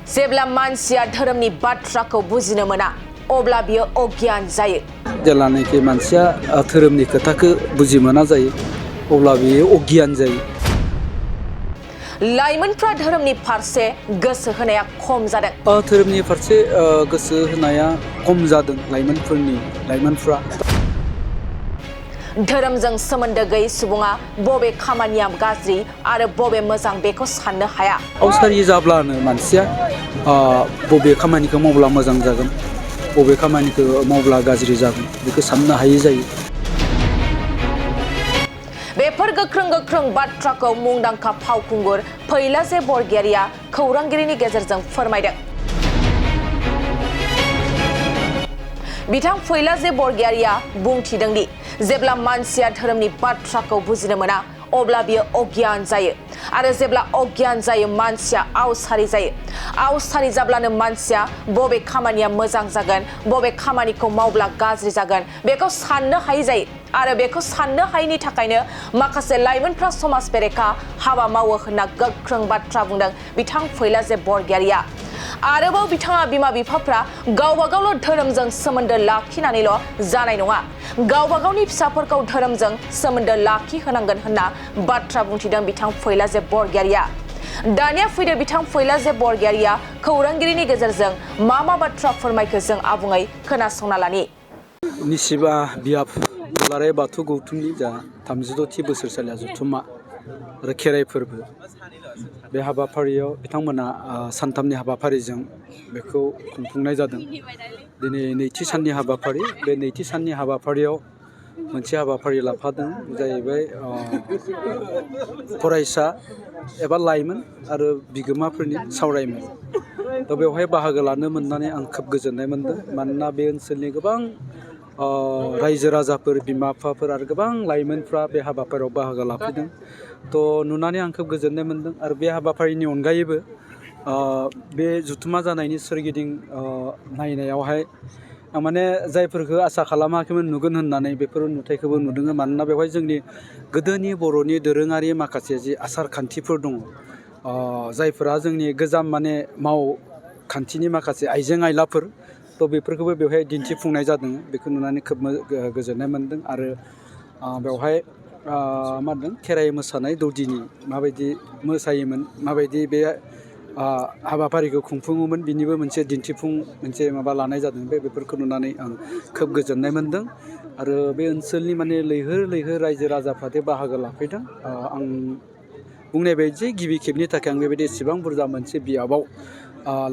जेब्ला मानसिया धोरोमनि बाथ्राखौ बुजिनो मोना अब्ला बियो अज्ञान जायो। जेब्लानाखि मानसिया धोरोमनि खोथाखौ बुजि मोना जायो अब्ला बियो अज्ञान जायो। लाइमोनफ्रा धोरोमनि फारसे गोसो होनाया खम जादों। धोरोमनि फारसे गोसो होनाया खम जादों लाइमोनफ्रा। धोरोमजों सोमोन्दो गैयै सुबुङा बबे खामानिया गाज्रि आरो बबे मोजां बेखौ साननो हाया। आवसारि जाब्लानो मानसिया बबे खामानिखौ मावब्ला मोजां जागोन बबे खामानिखौ मावब्ला गाज्रि जागोन बेखौ साननो हायै जायो। बेफोर गोख्रों बाथ्राखौ मुंदांखा फावखुंगुर फैलाजे बरगयारिया खौरांगिरिनि गेजेरजों फोरमायदों। बिथां फैलाजे बरगयारिया बुंथिदों दि जेब्ला मानसिया धोरोमनि बाथ्राखौ बुजिनो मोना अब्ला बियो अज्ञान जायो आरो जेब्ला अज्ञान जायो मानसिया आवसारि जायो। आवसारि जाब्लानो मानसिया बबे खामानिया मोजां जागोन बबे खामानिखौ मावब्ला गाज्रि जागोन बेखौ साननो हायै जायो आरो बेखौ साननो हायैनि थाखायनो माखासे लाइमोनफ्रा समाज बेरेखा हाबा मावो होनना गोख्रों बाथ्रा बुंदों बिथां फैलाजे बरगयारिया। आरोबाव बिथाङा बिमा बिफाफ्रा गावबागावल' धोरोमजों सोमोन्दो लाखिनानैल' जानाय नङा, गावबागावनि फिसाफोरखौ धोरोमजों सोमोन्दो लाखिहोनांगोन होनना बाथ्रा बुंथिदों बिथां फैलाजे बरगयारिया। दानिया फैदो बिथां फैलाजे बरगयारिया खौरांगिरिनि गेजेरजों मा बाथ्रा फोरमायखो जों आबुङै खोनासंना लानि। निसिबा बियाब दुलाराय बाथौ गौथुमनि जा 36थि बोसोरसालिया जथुम्मा आरो खेराइ फोरबो बे हाबाफारियाव बिथांमोना सानथामनि हाबाफारिजों बेखौ खुंफुंनाय जादों। दिनै नैथि साननि हाबाफारि बे नैथि साननि हाबाफारियाव मोनसे हाबाफारि लाफादों जाहैबाय फरायसा एबा लाइमोन आरो बिगोमाफोरनि सावरायमेल। दा बेवहाय बाहागो लानो मोननानै आं खोब गोजोननाय मोनदों मानोना बे ओनसोलनि गोबां रायजो राजाफोर बिमा बिफाफोर आरो गोबां लाइमोनफ्रा बे हाबाफारियाव बाहागो लाफैदों। नुनानै आं खोब गोजोननाय मोनदों आरो बे हाबाफारिनि अनगायैबो बे जथुम्मा जानायनि सोरगिदिं नायनायावहाय माने जायफोरखौ आसा खालामाखैमोन नुगोन होननानै बेफोर नुथायखौबो नुदों। मानोना बेवहाय जोंनि गोदोनि बर'नि दोरोङारि माखासे जि आसार खान्थिफोर दङ जायफोरा जोंनि गोजाम माने मावखान्थिनि माखासे आइजें आइलाफोर बेफोरखौबो बेवहाय दिन्थिफुंनाय जादों। बेखौ नुनानै खोब गोजोननाय मोनदों आरो बेवहाय मा होनदों खेराइ मोसानाय दौदिनि माबायदि मोसायोमोन माबायदि बे हाबाफारिखौ खुंफुङोमोन बिनिबो मोनसे दिन्थिफुं मोनसे माबा लानाय जादों। बेफोरखौ नुनानै आं खोब गोजोननाय मोनदों आरो बे ओनसोलनि माने लैहोर रायजो राजाफ्रादे बाहागो लाफैदों। आं बुंनाय बायदि गिबि खेबनि थाखाय आं बेबायदि एसेबां बुरजा मोनसे बियाबाव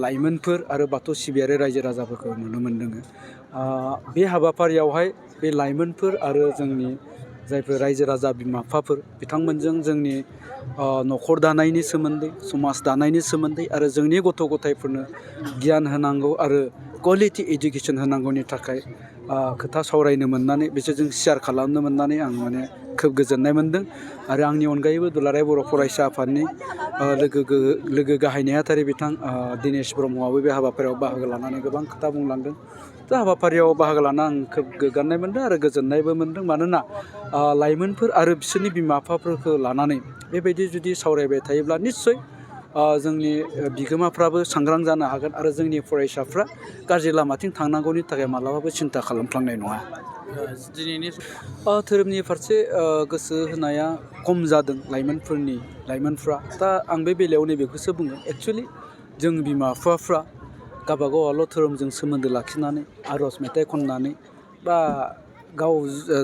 लाइमोनफोर आरो बाथौ सिबियारि रायजो राजाफोरखौ नुनो मोनदों। बे हाबाफारियावहाय बे लाइमोनफोर आरो जोंनि जायफोर रायजो राजा बिमा बिफाफोर बिथांमोनजों जोंनि न'खर दानायनि सोमोन्दै समाज दानायनि सोमोन्दै आरो जोंनि गथ' गथायफोरनो गियान होनांगौ आरो क्वालिटि इडुकेसन होनांगौनि थाखाय खोथा सावरायनो मोननानै बिसोरजों शेयार खालामनो मोननानै आं माने खोब गोजोननाय मोनदों। आरो आंनि अनगायैबो दुलाराय बर' फरायसा आफादनि लोगो गाहाय नेहाथारि बिथां दिनेश ब्रह्मआबो बे हाबाफारियाव बाहागो लानानै गोबां खोथा बुंलांदों। हाबाफारियाव बाहागो लाना आं खोब गोग्गानाय मोनदों आरो गोजोननायबो मोनदों। मानोना लाइमोनफोर आरो बिसोरनि बिमा बिफाफोरखौ लानानै बेबायदि जुदि सावरायबाय थायोब्ला निस्सय जोंनि बिगोमाफ्राबो सांग्रां जानो हागोन आरो जोंनि फरायसाफ्रा गाज्रि लामाथिं थांनांगौनि थाखाय मालाबाबो सिन्था खालामफ्लांनाय नङा। धोरोमनि फारसे गोसो होनाया खम जादों लाइमोनफ्रा। दा आं बे बेलायाव नैबेखौसो बुङो एक्सुवेलि जों बिमा बिफाफ्रा गावबागावल' धोरोमजों सोमोन्दो लाखिनानै आर'ज मेथाइ खननानै बा गाव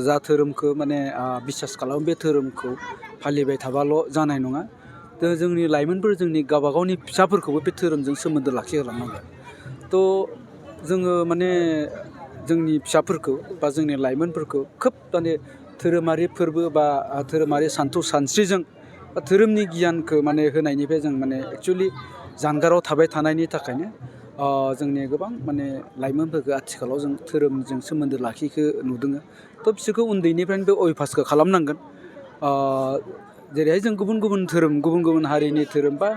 जा धोरोमखौ माने बिसास खालामो बे धोरोमखौ फालिबाय थाबाल' जानाय नङा। जोंनि लाइमोनफोर जोंनि गावबागावनि फिसाफोरखौबो बे धोरोमजों सोमोन्दो लाखिहोलांनांगोन। जोङो माने जोंनि फिसाफोरखौ बा जोंनि लाइमोनफोरखौ खोब माने धोरोमारि फोरबो बा धोरोमारि सानथौ सानस्रिजों बा धोरोमनि गियानखौ माने होनायनिफ्राय जों माने एक्सुवेलि जानगाराव थाबाय थानायनि थाखायनो जोंनि गोबां माने लाइमोनफोरखौ आथिखालाव जों धोरोमजों सोमोन्दो लाखिखो नुदों। बिसोरखौ उन्दैनिफ्रायनो बे अयभासखौ खालामनांगोन। जेरैहाय जों गुबुन गुबुन हारिनि धोरोम बा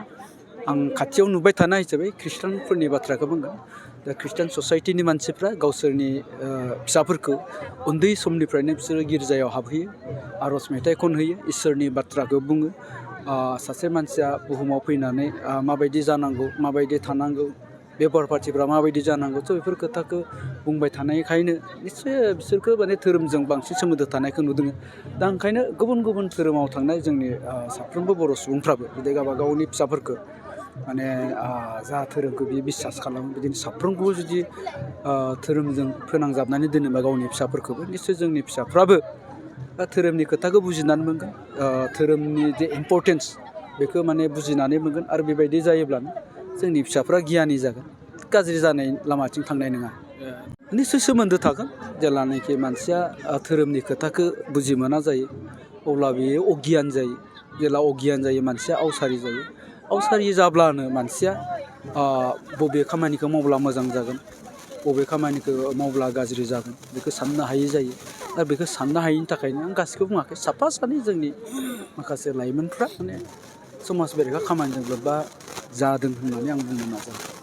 आं खाथियाव नुबाय थानाय हिसाबै खृष्टानफोरनि बाथ्राखौ बुंगोन। दा खृष्टान ससाइटिनि मानसिफ्रा गावसोरनि फिसाफोरखौ उन्दै समनिफ्रायनो बिसोरो गिर्जायाव हाबहैयो, आर'ज मेथाइ खनहैयो, इसोरनि बाथ्राखौ बुङो, सासे मानसिया बुहुमाव फैनानै माबायदि जानांगौ माबायदि थानांगौ बेबहार पाथिफ्रा माबायदि जानांगौ थ' बेफोर खोथाखौ बुंबाय थानायखायनो निस्सय बिसोरखौ माने धोरोमजों बांसिन सोमोन्दो थानायखौ नुदों दा ओंखायनो गुबुन गुबुन धोरोमाव थांनाय जोंनि साफ्रोमबो बर' सुबुंफ्राबो जुदि गावबा गावनि फिसाफोरखौ माने जा धोरोमखौ बियो बिसास खालामो बिदिनो साफ्रोमखौबो जुदि धोरोमजों फोनांजाबनानै दोनोबा गावनि फिसाफोरखौबो निस्सय जोंनि फिसाफ्राबो धोरोमनि खोथाखौ बुजिनानै मोनगोन धोरोमनि जे इम्परटेन्स बेखौ माने बुजिनानै मोनगोन आरो बेबायदि जायोब्लानो जोंनि फिसाफ्रा गियानि जागोन गाज्रि जानाय लामाथिं थांनाय नङा निस्सय सोमोन्दो थागोन जेब्लानाखि मानसिया धोरोमनि खोथाखौ बुजि मोना जायो अब्ला बेयो अगियान जायो जेब्ला अगियान जायो मानसिया आवसारि जायो आवसारि जाब्लानो मानसिया बबे खामानिखौ मावब्ला मोजां जागोन बबे खामानिखौ मावब्ला गाज्रि जागोन बेखौ साननो हायै जायो दा बेखौ साननो हायैनि थाखायनो आं गासिखौबो बुङाखै साफा सानै जोंनि माखासे लाइमोनफ्रा माने समाज बेरेखा खामानिजों लोब्बा जादों होननानै आं बुंनो नाजादों